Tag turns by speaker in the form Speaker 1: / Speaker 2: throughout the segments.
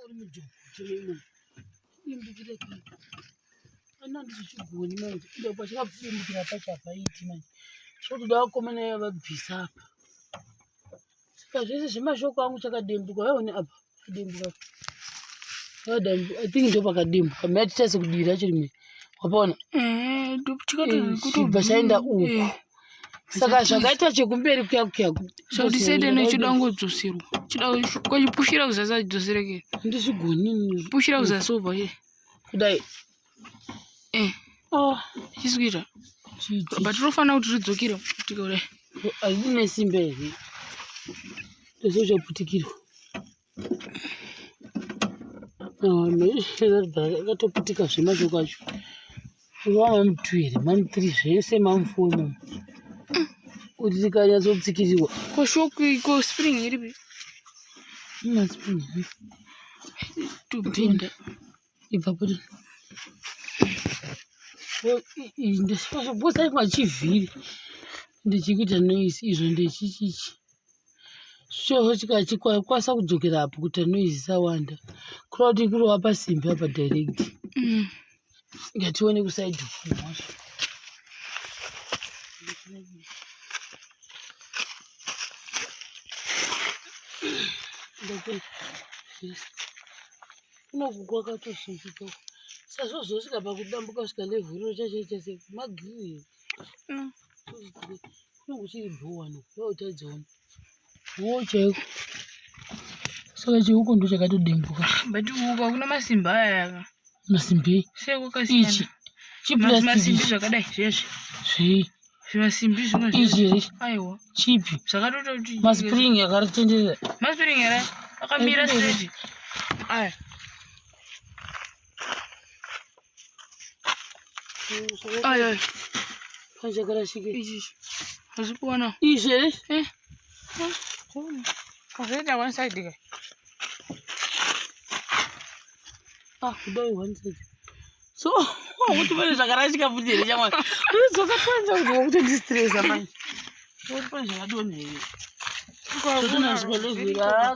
Speaker 1: Uri mujoko chirimo. Imbukire kii. Ana ndichichigoni manje. Inde pachakapfumbukira pacho hapaiti manje. Zvotoda vakomana vaya vabvisa apa. Saka zvese zvemashoko angu chakadembuka. Vaone apa kadembuka. Kadembuka. I think ndo pakadembuka. Mira tichase kudira racho rimwe. Wapaona?
Speaker 2: Eh,
Speaker 1: Chibva chaenda uku.
Speaker 2: Eh.
Speaker 1: Saka zvakaita chekumberi kuya kuya.
Speaker 2: Sauti side ino ichida kungodzoserwa. Chida kuchipushira kuzasi achidzosereke.
Speaker 1: Ndizvigoni.
Speaker 2: Pushira kuzasi wobva ye.
Speaker 1: Kudai.
Speaker 2: Eh.
Speaker 1: Oh,
Speaker 2: Chisi kuita.
Speaker 1: chiti.
Speaker 2: But tinofanira kuti ridzokere kutika kudai.
Speaker 1: Hazvine simba here? Ndozochaputikirwa. Akatoputika zvemashoko acho. Unowa mamu2 here, mamu3 zvese mamu4 imomo. Kuti tikanyatsotsikiriwa.
Speaker 2: Ko shock ko spring iripi?
Speaker 1: Maspring.
Speaker 2: Tupinda.
Speaker 1: Ibva kuti. Bosai kwachivhiri ndichikuita noise izvo ndechichichi. Chocho chikakwanisa kudzokera apo kuita noise isawanda. Kureva kuti kurova pasimbi apa direct. Ngatione kusaidhi uku mhosva. Kunoku kwakatosungika. Sazvo zvosvika pakudambuka kusvika level iro chachaita sei magiriri. Kuno kuchiri bhowa no. Wautadzaona. Wo chaiko. Saka chiuko ndo chakatodembuka.
Speaker 2: But uku hakuna masimbi aya aka.
Speaker 1: Masimbi.
Speaker 2: Sei kwakasiyana?
Speaker 1: Ichi. Chiplastic.
Speaker 2: Masimbi zvakadai zvezvi.
Speaker 1: Zvei.
Speaker 2: Zvimasimbi zvimwe
Speaker 1: Ichi
Speaker 2: zvezvi.
Speaker 1: here?
Speaker 2: Aiwa.
Speaker 1: Chipi.
Speaker 2: Zvakatoita kuti
Speaker 1: Maspring akaritenderera.
Speaker 2: Maspring here? Akamira
Speaker 1: Ekumberi.
Speaker 2: straight. Aya. Aya. aya.
Speaker 1: Pachakarashike.
Speaker 2: Ichi. ichi. Hazvikuona.
Speaker 1: Izvi here?
Speaker 2: Eh. Kazvoita one side ka.
Speaker 1: Ah, kudai one side. So, kuti pane zvakarashika futi here chamwari. Unodzoka panza kuti wakutondistressa manje. Kuti pane zvakadonha here. Totonasvika level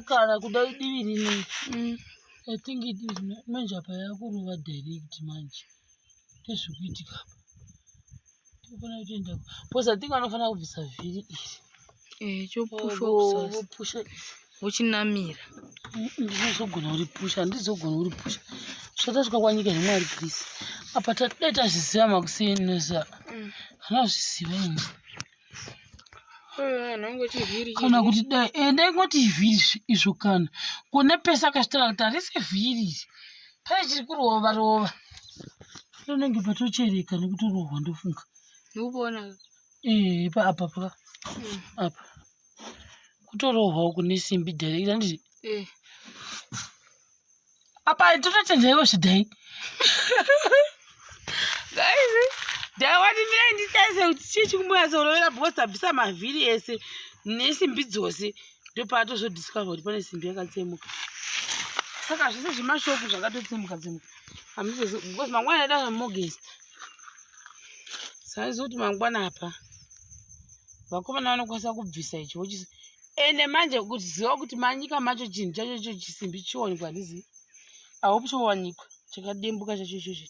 Speaker 1: kana kudai divi rinei. I think it is manje apa yakurova direct manje. Ndezvikuitika apa. Tofanira kutoenda. Because I think vanofanira kubvisa vhiri iri.
Speaker 2: Eh, chopushwa kuzasi.
Speaker 1: Vopusha
Speaker 2: Vochinamira.
Speaker 1: Ndinozogona kuripusha, handizogona kuripusha. Zvatasvika kwanyika nemwari please. Apa tadai tazviziva makuseni noziva. Hana kuzviziva ini.
Speaker 2: Eh, nango chivhiri.
Speaker 1: Kana kuti dai endai ngoti vhiri izvo kana. Kune pese akazvitaura kuti harisi vhiri iri. Pane chiri kurova rova. Rinenge patochereka nekutorohwa ndofunga.
Speaker 2: Ndikuona.
Speaker 1: Eh, pa apa pa. Apa. Kutorohwa uku nesimbi direct handiti.
Speaker 2: Eh.
Speaker 1: Apa tototenda iwe zvidai. Guys, ndawati mirai nditarise kuti chii chikumbonyatsorovera because tabvisa mavhiri ese nesimbi dzose ndopatozodiscover kuti pane simbi yakatsemuka. Saka zvese zvemashopu zvakatotsemuka tsemuka. Hamuzezi because mangwana ada Morgenster. Saizi kuti mangwana apa vakomana vanokwanisa kubvisa ichi vochisi ende manje kuziva kuti manyika macho chinhu chacho icho chisimbi chionekwa handizivi. I hope chowanikwa chakadembuka chacho ichocho.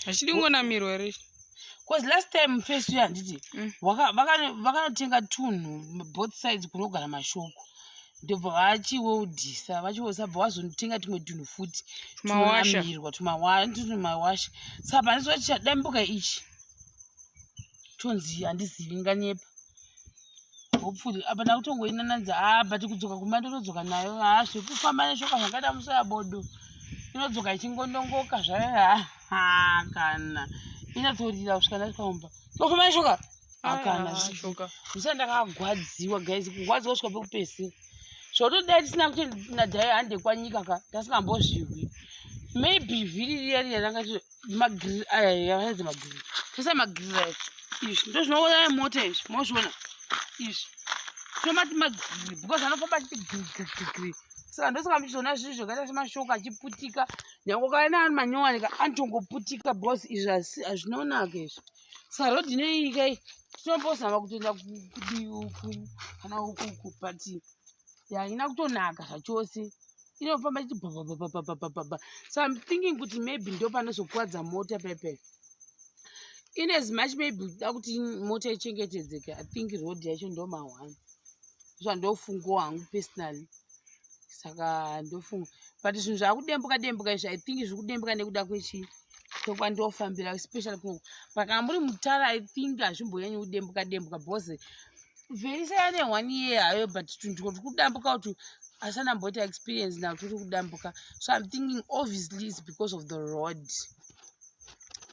Speaker 2: Hachidi kungonamirwa here ichi?
Speaker 1: Cause last time first year handiti vakanotenga tunhu both sides kunogara mashoko ndobva vachiweudhisa vachiwesa bva vazonotenga tumwe tunhu futi
Speaker 2: Tumawasha.
Speaker 1: tunonamirwa tumawasha saka panizwa chichadambuka ichi chonzi handizivi nganyepa hopefully apa ndakutongoinanadza ah but kudzoka kumba ndotodzoka nayo ah zvekufamba neshoka zvakaita musoya bodo inodzoka ichingondongoka zvayo ah kana inatsorira kusvika ndasvika kumba tofamba neshoka akana
Speaker 2: Ah, shoka.
Speaker 1: ndisati ndakagwadziwa guys kugwadziwa kusvika pekupedzisira zvotodai tisina kuti nadhai hande kwanyika ka tasingambozvihwi maybe vhiri riya riya ranga magiriri aya yakaedza magiriri tese magiriri aya izvi ndozvinouraya mota izvi mozviona izvi tinomati magiriri because anofamba achiti girigirigiri saka ndosaka muchizoona zvinhu zvakaita semashoka achiputika nyange ukaona ari manyowani ka anotongoputika because izvi hazvinonaka izvi saka rodhi inoyi kai tinombozama kutoenda kudivi uku kana ukuku but haina kutonaka zvachose. Inofamba ichiti bhabhabhabhabhabha. So I'm thinking kuti maybe ndo panozokuvadza mota pepe. In as much maybe da kuti mota ichengetedzeke, I think road yacho ndo ma1, zvandofungawo hangu personally. Saka ndofunga, but zvinhu zvakudembuka dembuka izvi, I think zviri kudembuka nekuda kwechi kwekwandofambira, especially kuno. But kana muri mutara, I think hazvimbonyanyi kudembuka dembuka, because Verisa yane one year hayo, but tunhu turi kudambuka kuti asana mboita experience now, turi kudambuka. So I'm thinking obviously it's because of the road.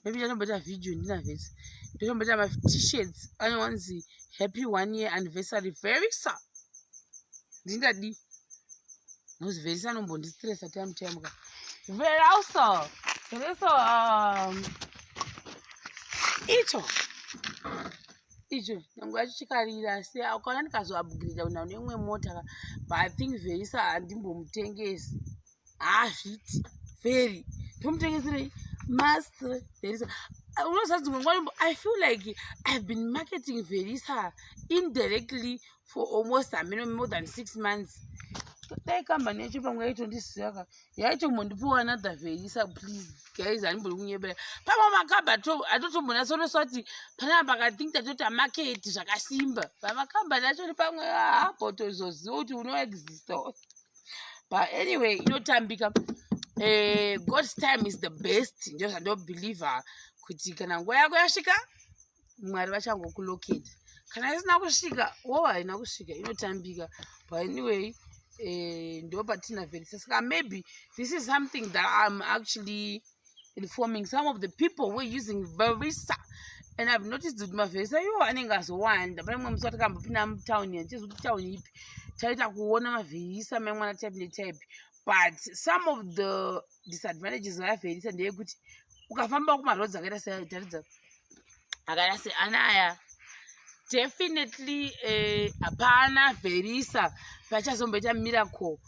Speaker 1: Maybe ndatomboita video ndina Verisa, ndotomboita maT-shirts anonzi "Happy one year anniversary Verisa". Ndingadi nozi Verisa anombondistressa time time ka. Verisa, Verisa, icho icho nyange yacho chikarira, asi ukaona ndikazoupgrada kuna neimwe mota ka. But I think Verisa handimbomutengesi, haazviti very ndomutengeserei master Verisa. Unoziva dzimwe nguva I feel like I've been marketing Verisa indirectly for almost, hameno, more than 6 months. Dai kambani yacho pamwe yaitondiziva ka, yaitombondipiwa another Verisa. Please guys, handimbori kunyebera. Pamwe makamba atotombonatsonosa kuti panapa pakathink tatoti amarket zvakasimba pamakambani acho, pamwe haambotozoziva kuti unoexista. But anyway, inotambika. God's time is the best. Ndo zvandobhelievha kuti kana nguva yako yasvika, Mwari vachangokulocate. Kana isina kusvika wo, haina kusvika, inotambika. But anyway, ndo patina Verisa. Saka maybe this is something that I'm actually informing some of the people who are using Verisa, and I've noticed kuti maVerisa iwo anenge azowanda. Pane mumwe musi watakambopinda mutauni, handichizi kuti tauni ipi, taita kuona maVerisa maimwana type netype. But some of the disadvantages aVerisa ndeyekuti ukafamba kumaroads akaita setaridza akaita seanaya, definitely hapana Verisa pachazomboita miracle.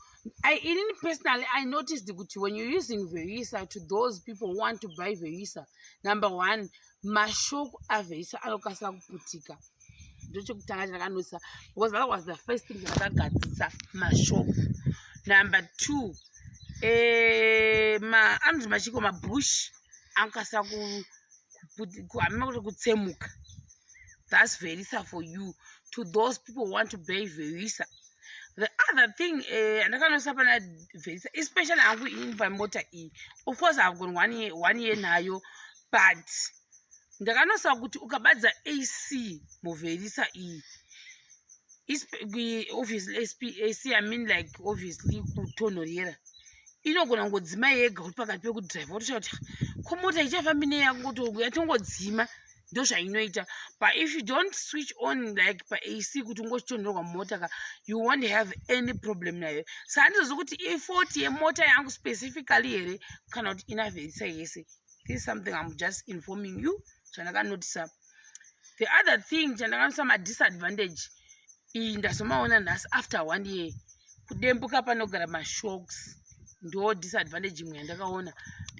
Speaker 1: Inini personally, I noticed kuti when you're using Verisa, to those people who want to buy Verisa, number one, mashocks aVerisa anokasira kuputika. Ndochekutanga chandakanoticer, because that was the first thing chandakagadzisa, mashocks. Number two, anonzi machiko, mabush anokasira hamina kuti kutsemuka. That's Verisa for you, to those people who want to buy Verisa. The other thing andakanosa pana Verisa, especially hangu inini pamota iyi, of course I've gone one year nayo, but ndakanosa kuti ukabatidza AC muVerisa iyi, obviously AC, I mean, like, obviously kutonhorera, inogona kungodzima yega uri pakati pekudhiraivha. Wotoshaa kuti ko mota ichafambi nei, yatongodzima. Ndo zvainoita. But if you don't switch on like paAC kuti ungochitonhorwa mumota ka, you won't have any problem nayo. Saka handizozi kuti ifault yemota yangu specifically here kana kuti ina Verisa yese. This is something I'm just informing you zvandakanoticer. The other thing chandakanoticer, madisadvantage iyi ndazomaona nhasi after one year, kudembuka panogara mashocks. Ndo disadvantage imwe yandakaona.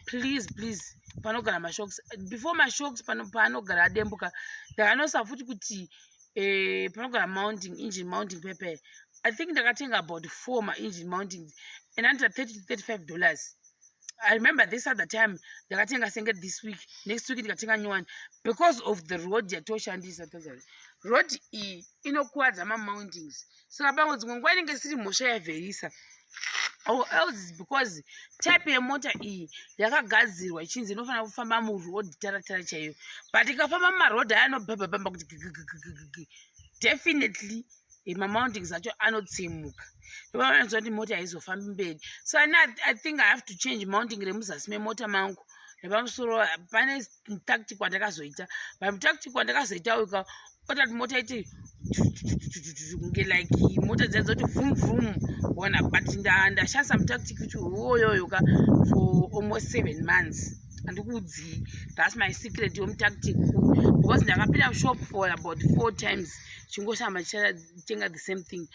Speaker 1: Please, please, panogara mashocks, before mashocks paanogara adembuka, ndakanosa futi kuti panogara mounting, engine mounting pepe. I think ndakatenga about four maengine mountings and under 30 to $35. I remember this other time ndakatenga senge this week, next week ndikatenga new one because of the road yatoshandisa. Tazari road iyi inokuwadza mamountings. Saka pamwe dzimwe nguva inenge isiri mhosva yaVerisa, or else it's because type yemota iyi yakagadzirwa ichinzi inofanira kufamba muroad taratara chaiyo, but ikafamba mumaroad aya anobhabhabhamba kuti gggggg, definitely mamountings acho anotsemuka. Ndopanoziva kuti mota haizofambi mberi. So I think I have to change mounting remuzasi memota mangu nepamusoro. Pane tactic wandakazoita, but tactic wandakazoita uka otati mota iti kunge like mota dziya dzoti vrum vrum ona. But ndashandisa mutactic kuti uyoyoyo ka for almost 7 months. Handikuudzii, that's my secret yomutactic, because ndakapinda shop for about four times chingosamba chichatenga the same thing.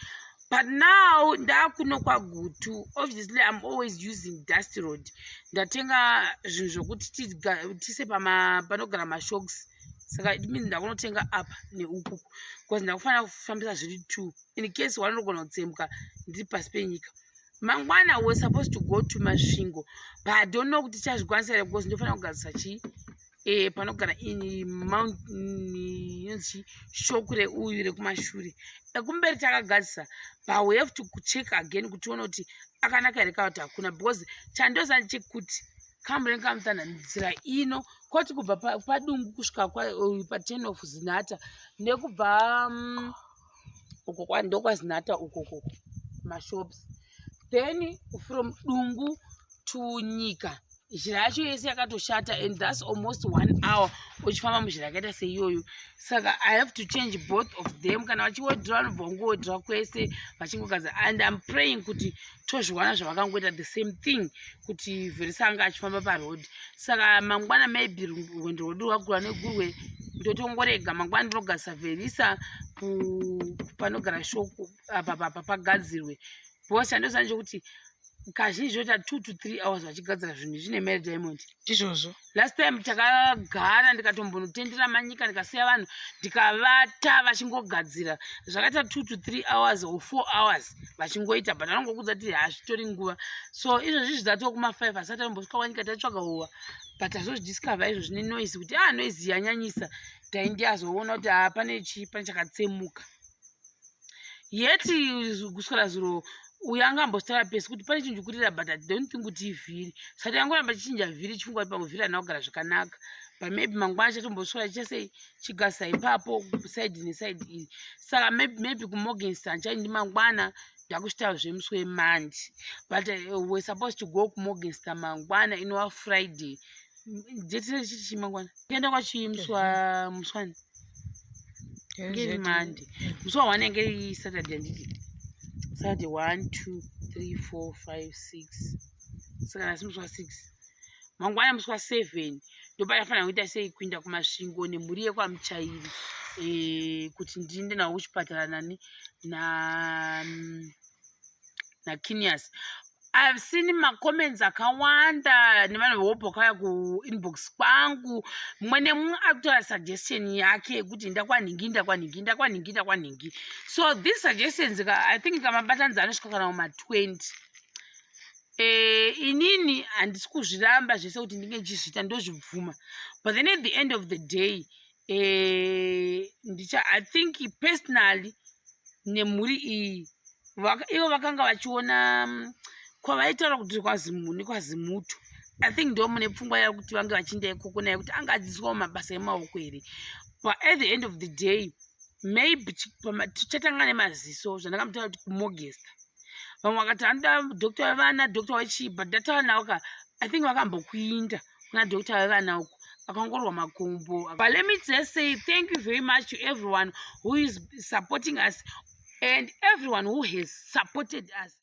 Speaker 1: But now ndakuno kwaGutu, obviously I'm always using dust road. Ndatenga zvinhu zvokuti tise panogara mashocks. Saka it means ndakunotenga apa neuku, because ndakufanira kufambisa zviri two in case one unogona kutsemuka ndiri pasi penyika. Mangwana we're supposed to go to Masvingo, but I don't know kuti tichazvikwanisa here, because ndofanira kugadzisa chii, panogara ini mount inonzi chii, shock reuyu rekumashure. Ekumberi takagadzisa, but we have to check again kuti tione kuti akanaka here kana kuti hakuna, because chandoziva ndechekuti kamuri kamutana nzira ino kwati kubva padungu kusvika pa10 of Zinata, nekubva uko ndokwaZinata ukokoko mashops, then from Dungu to Nyika, zhira yacho yese yakatoshata, and that's almost one hour uchifamba muzhira yakaita seiyoyo. Saka I have to change both of them. Kana vachiwedhura, vanobva vangowedhura kwese vachingogadza, and I'm praying kuti tozviwana zvavakangoita the same thing, kuti Verisa anga achifamba paroad. Saka mangwana maybe rwendo rwedu rwagurwa negurwe, ndotongorega. Mangwana ndinogadzisa Verisa panogara shock apa pagadzirwe, because chandoziva ndechekuti kazhinji zvoita 2 to 3 hours vachigadzira zvinhu izvi neMary Diamond.
Speaker 2: Ndizvozvo.
Speaker 1: Last time takagara, ndikatombonotendera Manyika, ndikasiya vanhu, ndikavata vachingogadzira. Zvakaita 2 to 3 hours or 4 hours vachingoita, but vanongokudza kuti hazvitori nguva. So izvozvi zvidzatoo kuma5, asati ambosvika kwaNyika. Taitsvaga hova, but azozvidiscover izvo zvine noise, kuti ah, noise yanyanyisa. Taindi azoona kuti ha, pane chii, pane chakatsemuka. Yeti kuswera zuro uyo anga ambotaura pesi kuti pane chinhu chikurira, but I don't think kuti ivhiri. Saka yangoramba chichinja vhiri, chifunga kuti pamwe vhiri harina kugara zvakanaka, but maybe mangwana chatomboswera chesei chigasa ipapo side neside iri. Saka maybe kuMorgenster ndichaindi mangwana, ndakusvita zvemusi weMonday, but we're supposed to go kuMorgenster mangwana, inova Friday. Date rechichi mangwana kuenda kwachii? Musi wa musi wani? Ngeri Monday, musi wa1 yange iri Saturday, handiti? Saturday, 1, 2, 3, 4, 5, 6. Saka nhasi musi wa6, mangwana musi wa7 ndopachafanira kuita sei, kuinda kuMasvingo nemhuri yekwaMuchairi, kuti ndiende navo kuchipatara nani na naKinias. I've seen macomments akawanda nevanhu vehobho vakauya kuinbox kwangu. Mumwe nemumwe ari kutaura suggestion yake yekuti nda kwanhingi, nda kwanhingi, nda kwanhingi, nda kwanhingi. So these suggestions I think kamabatanidza anosvika kana kuma20. Inini handisi kuzviramba zvese kuti ndinge ndichizviita, ndozvibvuma, but then at the end of the day, ndicha I think personally nemhuri iyi, ivo vakanga vachiona kwavaitaura kuti nekwaZimuto. I think ndo mune pfungwa yakuti vange vachienda ikoko naye kuti anga adzidziswawo mabasa emaoko here. But at the end of the day, maybe tichatanga nemaziso, zvandakamutaura kuti kuMorgenster. Vamwe vakati anoda doctor wevana, doctor wechii, but ndataura navo ka, I think vakambokuinda kuna doctor wevana uko, akangorwa makumbo. But let me just say thank you very much to everyone who is supporting us and everyone who has supported us.